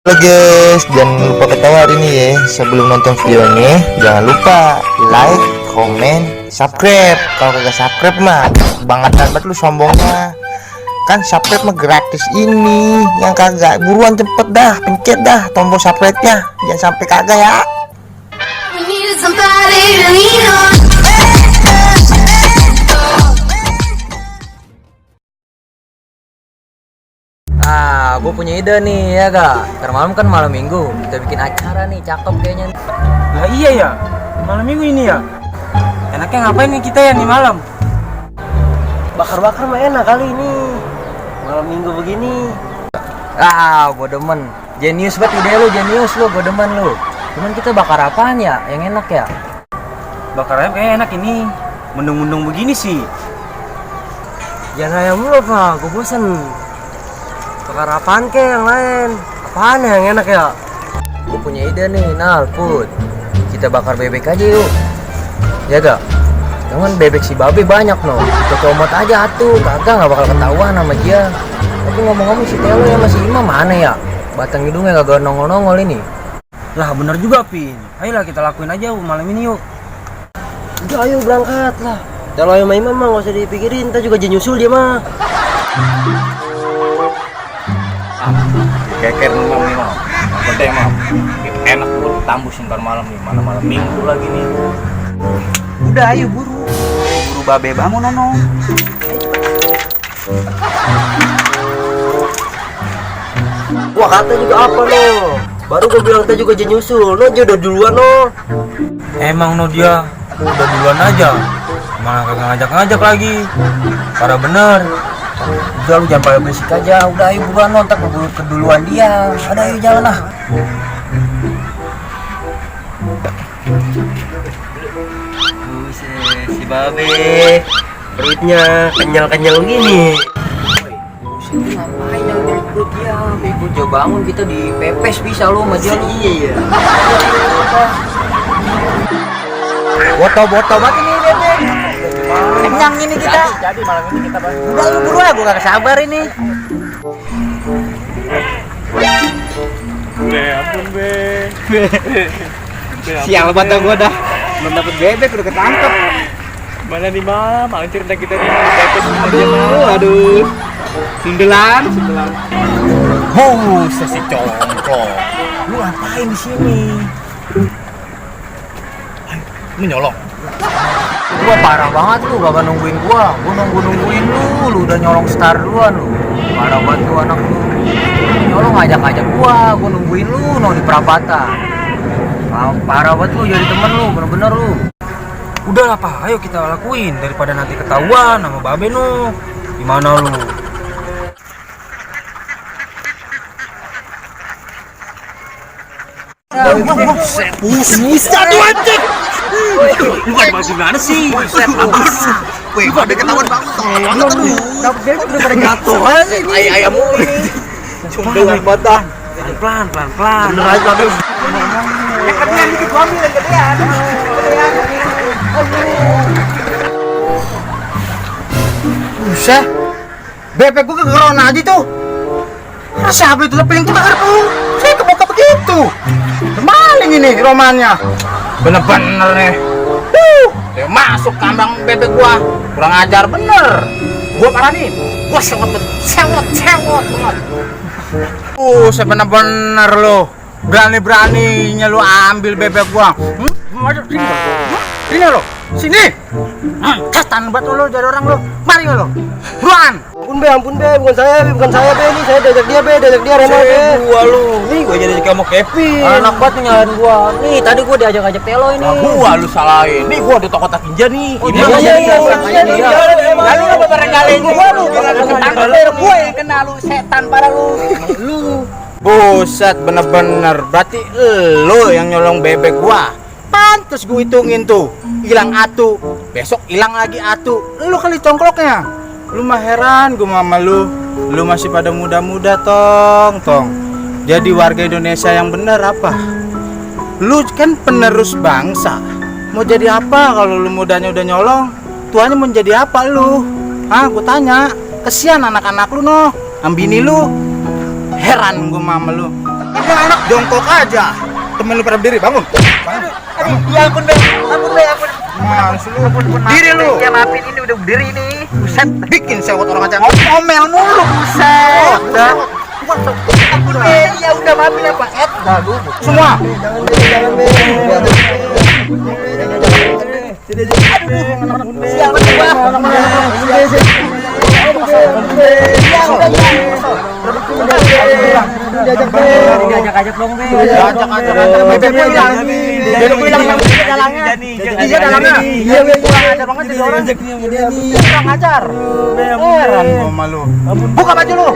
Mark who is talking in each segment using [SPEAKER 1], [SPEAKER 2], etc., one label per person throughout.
[SPEAKER 1] Halo guys, jangan lupa ketawa hari ini ya. Sebelum nonton videonya, jangan lupa like, komen, subscribe. Kalau kagak subscribe mah bangetan banget lu sombongnya. Kan subscribe mah gratis ini. Yang kagak buruan cepet dah, pencet dah tombol subscribe-nya. Jangan sampai kagak ya.
[SPEAKER 2] Gue punya ide nih ya gak? Ntar malam kan malam minggu, kita bikin acara nih, cakep kayaknya.
[SPEAKER 3] Lah iya ya, malam minggu ini ya. Enaknya ngapain nih kita ya nih malam?
[SPEAKER 4] Bakar-bakar mah enak kali ini. Malam minggu begini.
[SPEAKER 2] Gue demen. Jenius banget ide lu, jenius lu, gue demen lu. Cuman kita bakar apaan ya? Yang enak ya?
[SPEAKER 3] Bakar ayam kayaknya enak ini. Mendung-mendung begini sih.
[SPEAKER 4] Jangan ayam mulu Pak, gue bosen. Bakar apaan ke yang lain? Apaan yang enak ya?
[SPEAKER 2] Gue punya ide nih, Nal, Put. Kita bakar bebek aja yuk. Ya gak? Cuman bebek si babe banyak no. Kita comot aja atuh, kagak gak bakal ketahuan sama dia. Tapi ngomong-ngomong si Telo ya masih Ima mana ya? Batang hidungnya kagak nongol-nongol ini.
[SPEAKER 3] Lah bener juga Pin. Ayolah kita lakuin aja malam ini yuk.
[SPEAKER 4] Udah ayo berangkat lah. Kalau ayam Imam mah gak usah dipikirin, kita juga nyusul dia mah.
[SPEAKER 5] Keker nih mam nih mam, gede mam, enak buat tambus ntar malam nih, mana malam minggu lagi nih.
[SPEAKER 3] Udah ayo buru babe bangun nono.
[SPEAKER 4] Wah kata juga apa lo? Baru gue bilang kita juga nyusul, lo aja udah duluan lo.
[SPEAKER 3] Emang no dia udah duluan aja, malah kagak ngajak-ngajak lagi. Parah bener.
[SPEAKER 2] Udah lu jangan pada berisik aja. Udah ayo buruan nonton keburu keduluan dia. Ada ayo jalan lah.
[SPEAKER 4] Buset, si babe perutnya kenyal-kenyal gini.
[SPEAKER 2] Ngapain yang perut dia? Bego jauh bangun kita dipepes bisa lu sama dia.
[SPEAKER 4] Iya ya.
[SPEAKER 2] Boto-boto banget ini bebek. Kenyang ini kita.
[SPEAKER 5] Jadi malam ini kita bahas.
[SPEAKER 2] Udah lu buruan, gue gak sabar ini.
[SPEAKER 5] Ampun be.
[SPEAKER 3] Sial banget gua dah. Belum dapet bebek udah ketangkep.
[SPEAKER 5] Mana nih mam, anjir dah kita nih bebek semua dia mam.
[SPEAKER 3] Aduh. Sundelan.
[SPEAKER 5] Sesi congkok.
[SPEAKER 2] Lu ngapain di sini?
[SPEAKER 5] Lu nyolong.
[SPEAKER 2] Gua parah banget lu, gak nungguin gua nungguin lu udah nyolong star duluan lu. Parah banget lu anak lu. Nyolong ngajak gua nungguin lu no di perapatan. Parah banget lu jadi temen lu, bener-bener lu.
[SPEAKER 3] Udah lah Pak, ayo kita lakuin daripada nanti ketahuan sama babe no. Gimana lu?
[SPEAKER 5] Bisa tuh anjing. Lu kan masih gimana sih? Wih, ada ketahuan banget.
[SPEAKER 2] Dapet dia udah pada jatuh aja ini.
[SPEAKER 5] Ayam ini. Cuma batah.
[SPEAKER 3] Pelan.
[SPEAKER 5] Bener aja babe.
[SPEAKER 4] Buset, bebek gua kegeron aja tuh. Siapa itu lepeling kita karpung? Saya kebuka begitu. Maling ini romannya.
[SPEAKER 5] Bener-bener nih. Dia masuk kandang bebek gua. Kurang ajar bener. Gua parah nih. Gua sewot banget.
[SPEAKER 4] Saya bener-bener lo. Berani-beraninya lu ambil bebek gua. Sini lo. Sini. Setan banget lo jadi orang lo. Mari lo. Buruan. Ampun be, bukan saya be, ini saya diajak dia Reno be.
[SPEAKER 5] Gua lu. Nih gua jadi kayak mau Kevin.
[SPEAKER 2] Anak banget nih nyalain gua. Nih tadi gua diajak-ajak Telo ini.
[SPEAKER 5] Nah, gua lu salahin. Nih gua ada toko takinja nih.
[SPEAKER 2] Iya.
[SPEAKER 5] Lalu lu berengalin gua lu. Ketangkep gua yang kena lu setan parah lu. Lu.
[SPEAKER 4] Buset, bener-bener. Berarti lo yang nyolong bebek gua. Pantes gua hitungin tuh. Hilang atu. Besok hilang lagi atu. Lu kali congkloknya. Lu mah heran gua sama lu. Lu masih pada muda-muda tong. Jadi warga Indonesia yang bener apa? Lu kan penerus bangsa. Mau jadi apa kalau lu mudanya udah nyolong? Tuanya mau jadi apa lu? Gua tanya. Kesian anak-anak lu no. Ambini lu. Heran gue sama lu. Ini anak jongkok aja. Temen lu pada berdiri, bangun.
[SPEAKER 2] Aduh, ya ampun be, ampun be, ampun.
[SPEAKER 4] Mana sih lu? Diri lu.
[SPEAKER 2] Ya maafin ini udah berdiri nih. Buset.
[SPEAKER 4] Bikin sewot orang aja ngomel mulu.
[SPEAKER 2] Buset. Udah. Ampun be, ya udah maafin ya Pak Ed. Dah lu.
[SPEAKER 4] Semua.
[SPEAKER 2] Siapa tuh Bang? Diajak-ajak dong be.
[SPEAKER 4] Ajak. Bebek gua hilang. Bebek gua hilang dalangnya. Iya dalangnya. Iya kurang ajar banget jadi orang. Kurang ajar. Heran gua sama lu. Buka baju lu.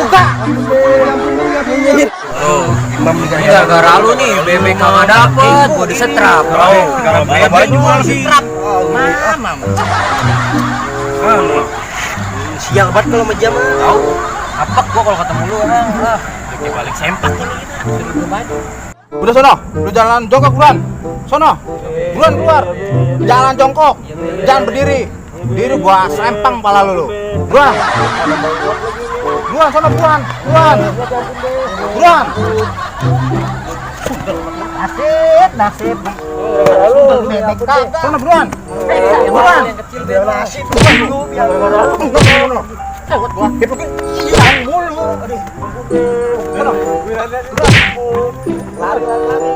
[SPEAKER 4] Buka.
[SPEAKER 2] Ini gara-gara lu nih, bebek kagak dapet, gua disetrap.
[SPEAKER 3] Sekarang baju lagi.
[SPEAKER 4] Mama.
[SPEAKER 2] Sial banget kalau sama dia mah. Tahu. Apek gua kalau ketemu lu orang. Lagi balik sempak ini kita. Suruh baju.
[SPEAKER 4] Udah sono, lu jalan jongkok buruan. Sono. Buruan keluar. Jalan jongkok. Jangan berdiri. Berdiri gua sempang pala lu. Buruan. Buruan sono buruan. Buruan. Buruan. Nasib. Sono buruan. Buruan. Nasib. Cewek gua. Hilang mulu. Aduh. Sono. Buruan. Lari.